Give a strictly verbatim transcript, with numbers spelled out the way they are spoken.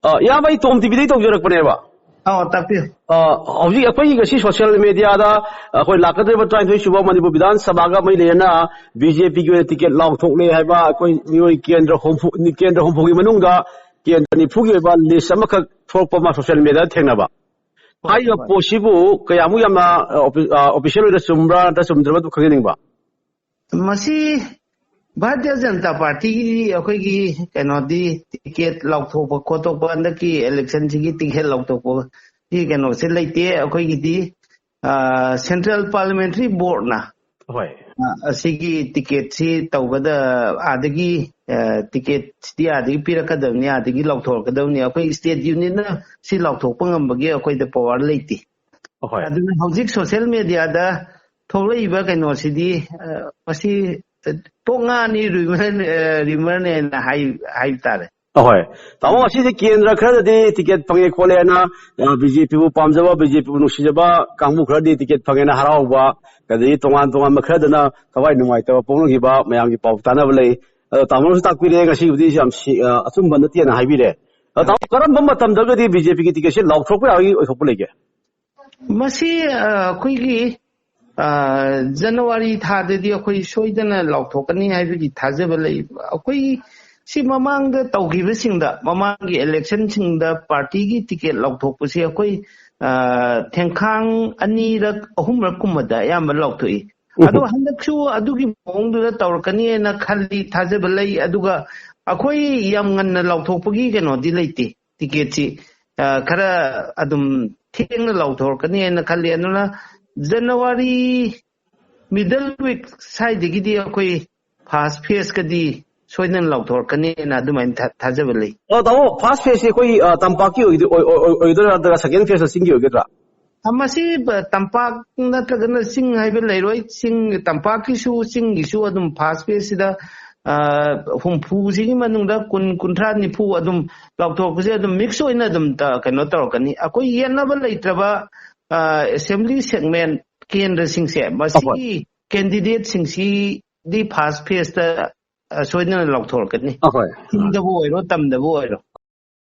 ꯑ, ꯏꯌꯥꯝꯕ, ꯑꯩ ꯇꯣꯝ ꯇꯤꯚꯤꯗꯩ ꯇꯧꯖꯔꯛꯄꯅꯦꯕ꯫ ꯑꯧ, ꯇꯥꯛꯄꯤꯌꯨ꯫ ꯑ, ꯍꯧꯖꯤꯛ ꯑꯩꯈꯣꯏꯒꯤ ꯉꯁꯤ ꯁꯣꯁꯤꯌꯦꯜ ꯃꯤꯗꯤꯌꯥꯗ ꯑꯩꯈꯣꯏ ꯂꯥꯛꯀꯗꯧꯔꯤꯕ ꯇꯔꯥꯅꯤꯊꯣꯏ ꯁꯨꯕ ꯃꯅꯤꯄꯨꯔ ꯕꯤꯙꯥꯟ ꯁꯚꯥꯒ ꯃꯔꯤ ꯂꯩꯅꯅ ꯕꯤꯖꯦꯄꯤꯒꯤ ꯑꯣꯏꯅ ꯇꯤꯀꯦꯠ ꯂꯥꯎꯊꯣꯛꯂꯦ ꯍꯥꯏꯕ ꯑꯩꯈꯣꯏ ꯃꯤꯑꯣꯏ ꯀꯦꯟꯗ꯭ꯔ ꯍꯨꯝꯐꯨ, ꯀꯦꯟꯗ꯭ꯔ ꯍꯨꯝꯐꯨꯒꯤ ꯃꯅꯨꯡꯗ ꯀꯦꯟꯗ꯭ꯔ ꯅꯤꯐꯨꯒꯤ ꯑꯣꯏꯕ ꯂꯤꯁ ꯑꯃꯈꯛ ꯊꯣꯛꯂꯛꯄ ꯑꯃ ꯁꯣꯁꯤꯌꯦꯜ ꯃꯤꯗꯤꯌꯥꯗ ꯊꯦꯡꯅꯕ꯫ ꯍꯣꯏ, ꯍꯥꯏꯔꯤꯕ ꯍꯣꯏ꯫ ꯄꯣꯠꯁꯤꯕꯨ ꯀꯌꯥꯃꯨꯛ ꯌꯥꯝꯅ, ꯑ, ꯑꯣꯐꯤ-, ꯑ, ꯑꯣꯐꯤꯁꯤꯌꯦꯜ ꯑꯣꯏꯅ ꯆꯨꯝꯕ꯭ꯔꯥ ꯅꯠꯇ꯭ꯔ ꯆꯨꯝꯗ꯭ꯔꯕ ꯑꯗꯨ ꯈꯪꯖꯅꯤꯡꯕ꯫ ꯃꯁꯤ ꯚꯥꯔꯇꯤꯌ ꯖꯅꯇꯥ ꯄꯥꯔꯇꯤꯒꯤ ꯑꯩꯈꯣꯏꯒꯤ ꯀꯩꯅꯣꯗꯤ ꯇꯤꯀꯦꯠ ꯂꯥꯎꯊꯣꯛꯄ ꯈꯣꯠꯇꯣꯛꯄ ꯍꯟꯗꯛꯀꯤ ꯏꯂꯦꯛꯁꯟꯁꯤꯒꯤ ꯇꯤꯀꯦꯠ ꯂꯥꯎꯊꯣꯛꯄꯒꯤ ꯀꯩꯅꯣꯁꯦ ꯂꯩꯇꯦ꯫ ꯑꯩꯈꯣꯏꯒꯤꯗꯤ, ꯑ, ꯁꯦꯟꯇ꯭ꯔꯦꯜ ꯄꯥꯔꯂꯤꯌꯥꯃꯦꯟꯇꯔꯤ ꯕꯣꯔꯗꯅ, ꯍꯣꯏ꯫ ꯑ, ꯑꯁꯤꯒꯤ ꯇꯤꯀꯦꯠꯁꯤ ꯇꯧꯒꯗ-, ꯑꯥꯗꯒꯤ, ꯑ, ꯇꯤꯀꯦꯠꯁꯤꯗꯤ ꯑꯥꯗꯒꯤ ꯄꯤꯔꯛꯀꯗꯕꯅꯤ, ꯑꯥꯗꯒꯤ ꯂꯥꯎꯊꯣꯔꯛꯀꯗꯕꯅꯤ꯫ ꯑꯩꯈꯣꯏ ꯁ꯭ꯇꯦꯠ ꯌꯨꯅꯤꯌꯟꯅ ꯁꯤ ꯂꯥꯎꯊꯣꯛꯄ ꯉꯝꯕꯒꯤ ꯑꯩꯈꯣꯏꯗ ꯄꯋꯥꯔ ꯂꯩꯇꯦ꯫ ꯍꯣꯏ꯫ ꯑꯗꯨꯅ ꯍꯧꯖꯤꯛ ꯁꯣꯁꯤꯌꯦꯜ ꯃꯤꯗꯤꯌꯥꯗ ꯊꯣꯛꯂꯛꯏꯕ ꯀꯩꯅꯣꯁꯤꯗꯤ, ꯑ, ꯃꯁꯤ, ꯑ, ꯇꯣꯛ ꯉꯥꯅꯤ ꯔꯨꯃꯔ-, ꯑ, ꯔꯨꯃꯔꯅꯦꯅ ꯍꯥꯏ-, ꯍꯥꯏꯕ ꯇꯥꯔꯦ꯫ ꯑꯍꯣꯏ꯫ ꯇꯥꯃꯣ, ꯉꯁꯤꯁꯦ ꯀꯦꯟꯗ꯭ꯔ ꯈꯔꯗꯗꯤ ꯇꯤꯀꯦꯠ ꯐꯪꯉꯦ ꯈꯣꯠꯂꯦꯅ, ꯑ, ꯕꯤꯖꯦꯄꯤꯕꯨ ꯄꯥꯝꯖꯕ, ꯕꯤꯖꯦꯄꯤꯕꯨ ꯅꯨꯡꯁꯤꯖꯕ ꯀꯥꯡꯕꯨ ꯈꯔꯗꯤ ꯇꯤꯀꯦꯠ ꯐꯪꯉꯦꯅ ꯍꯔꯥꯎꯕ, ꯑꯗꯒꯤ ꯇꯣꯉꯥꯟ ꯇꯣꯉꯥꯟꯕ ꯈꯔꯗꯅ ꯊꯋꯥꯏ ꯅꯨꯡꯉꯥꯏꯇꯕ ꯐꯣꯡꯗꯣꯛꯈꯤꯕ ꯃꯌꯥꯝꯒꯤ ꯄꯥꯎ ꯇꯥꯅꯕ ꯂꯩ꯫ ꯑꯗꯣ ꯇꯥꯃꯣꯅꯁꯨ ꯇꯥꯛꯄꯤꯔꯦ, ꯉꯁꯤꯕꯨꯗꯤ ꯌꯥꯝ ꯁꯤ-, ꯑ, ꯑꯆꯨꯝꯕ ꯅꯠꯇꯦꯅ ꯍꯥꯏꯕꯤꯔꯦ꯫ ꯑꯗꯣ ꯇꯥꯃꯣ, ꯀꯔꯝꯕ ꯃꯇꯝꯗꯒꯗꯤ ꯕꯤꯖꯦꯄꯤꯒꯤ ꯇꯤꯀꯦꯠꯁꯦ ꯂꯥꯎꯊꯣꯛꯄ ꯌꯥꯕꯒꯤ ꯑꯣꯏꯊꯣꯛꯄ ꯂꯩꯒꯦ? ꯃꯁꯤ, ꯑ, ꯑꯩꯈꯣꯏꯒꯤ, ꯑ, ꯖꯅꯋꯥꯔꯤ ꯊꯥꯗꯗꯤ ꯑꯩꯈꯣꯏ ꯁꯣꯏꯗꯅ ꯂꯥꯎꯊꯣꯛꯀꯅꯤ ꯍꯥꯏꯕꯒꯤ ꯊꯥꯖꯕ ꯂꯩ꯫ ꯑꯩꯈꯣꯏ ꯁꯤ ꯃꯃꯥꯡꯗ ꯇꯧꯈꯤꯕꯁꯤꯡꯗ, ꯃꯃꯥꯡꯒꯤ ꯏꯂꯦꯛꯁꯟꯁꯤꯡꯗ ꯄꯥꯔꯇꯤꯒꯤ ꯇꯤꯀꯦꯠ ꯂꯥꯎꯊꯣꯛꯄꯁꯤ ꯑꯩꯈꯣꯏ, ꯑ, ꯊꯦꯡꯈꯥꯡ ꯑꯅꯤꯔꯛ, ꯑꯍꯨꯝꯔꯛ ꯀꯨꯝꯕꯗ ꯑꯌꯥꯝꯕ ꯂꯥꯎꯊꯣꯛꯏ꯫ ꯎꯝ꯫ ꯑꯗꯣ ꯍꯟꯗꯛꯁꯨ ꯑꯗꯨꯒꯤ ꯃꯑꯣꯡꯗꯨꯗ ꯇꯧꯔꯛꯀꯅꯤ ꯍꯥꯏꯅ ꯈꯜꯂꯤ, ꯊꯥꯖꯕ ꯂꯩ꯫ ꯑꯗꯨꯒ ꯑꯩꯈꯣꯏ ꯌꯥꯝ ꯉꯟꯅ ꯂꯥꯎꯊꯣꯛꯄꯒꯤ ꯀꯩꯅꯣꯗꯤ ꯂꯩꯇꯦ꯫ ꯇꯤꯀꯦꯠꯁꯤ, ꯑ, ꯈꯔ ꯑꯗꯨꯝ ꯊꯦꯡꯅ ꯂꯥꯎꯊꯣꯔꯛꯀꯅꯤ ꯍꯥꯏꯅ ꯈꯜꯂꯤ꯫ ꯑꯗꯨꯅ ꯖꯅꯋꯥꯔꯤ ꯃꯤꯗꯜ ꯋꯤꯛ ꯁ꯭ꯋꯥꯏꯗꯒꯤꯗꯤ ꯑꯩꯈꯣꯏ ꯐꯥꯔꯁ ꯐꯦꯁꯀꯗꯤ ꯁꯣꯏꯗꯅ ꯂꯥꯎꯊꯣꯔꯛꯀꯅꯤꯅ ꯑꯗꯨꯃꯥꯏꯅ ꯊꯥ-, ꯊꯥꯖꯕ ꯂꯩ꯫ ꯑꯣ, ꯇꯥꯃꯣ, ꯐꯥꯔꯁ ꯐꯦꯁꯁꯦ ꯑꯩꯈꯣꯏ, ꯑ, ꯇꯝꯄꯥꯛꯀꯤ ꯑꯣꯏꯗꯣꯏ-, ꯑꯣꯏ-, ꯑꯣꯏ-, ꯑꯣꯏꯗꯣꯏꯔꯥ, ꯅꯠꯇ꯭ꯔꯒ ꯁꯦꯀꯦꯟ ꯐꯦꯁꯇ ꯆꯤꯡꯒꯤ ꯑꯣꯏꯒꯗ꯭ꯔꯥ? ꯑ, ꯃꯁꯤ, ꯑ, ꯇꯝꯄꯥꯛ ꯅꯠꯇ꯭ꯔꯒꯅ ꯆꯤꯡ ꯍꯥꯏꯕ ꯂꯩꯔꯣꯏ꯫ ꯆꯤꯡ, ꯇꯝꯄꯥꯛꯀꯤꯁꯨ ꯆꯤꯡꯒꯤꯁꯨ ꯑꯗꯨꯝ ꯐꯥꯔꯁ ꯐꯦꯁꯁꯤꯗ, ꯑ, ꯍꯨꯝꯐꯨꯁꯤꯒꯤ ꯃꯅꯨꯡꯗ ꯀꯨꯟ, ꯀꯨꯟꯊ꯭ꯔꯥ, ꯅꯤꯐꯨ ꯑꯗꯨꯝ ꯂꯥꯎꯊꯣꯔꯛꯄꯁꯦ ꯑꯗꯨꯝ ꯃꯤꯛꯁ ꯑꯣꯏꯅ ꯑꯗꯨꯝ ꯇ-, ꯀꯩꯅꯣ ꯇꯧꯔꯛꯀꯅꯤ꯫ ꯑꯩꯈꯣꯏ ꯌꯦꯠꯅꯕ ꯂꯩꯇ꯭ꯔꯕ, ꯑ, ꯑꯦꯁꯦꯝꯕ꯭ꯂꯤ ꯁꯦꯒꯃꯦꯟ ꯀꯦꯟꯗ꯭ꯔꯁꯤꯡꯁꯦ, ꯃꯁꯤꯒꯤ ꯑꯍꯣꯏ꯫ ꯀꯦꯟꯗꯤꯗꯦꯠꯁꯤꯡꯁꯤꯗꯤ ꯐꯥꯔꯁ ꯐꯦꯁꯇ, ꯑ, ꯁꯣꯏꯗꯅ ꯂꯥꯎꯊꯣꯔꯛꯀꯅꯤ꯫ ꯑꯍꯣꯏ꯫ ꯆꯤꯡꯗꯕꯨ ꯑꯣꯏꯔꯣ, ꯇꯝꯗꯕꯨ ꯑꯣꯏꯔꯣ꯫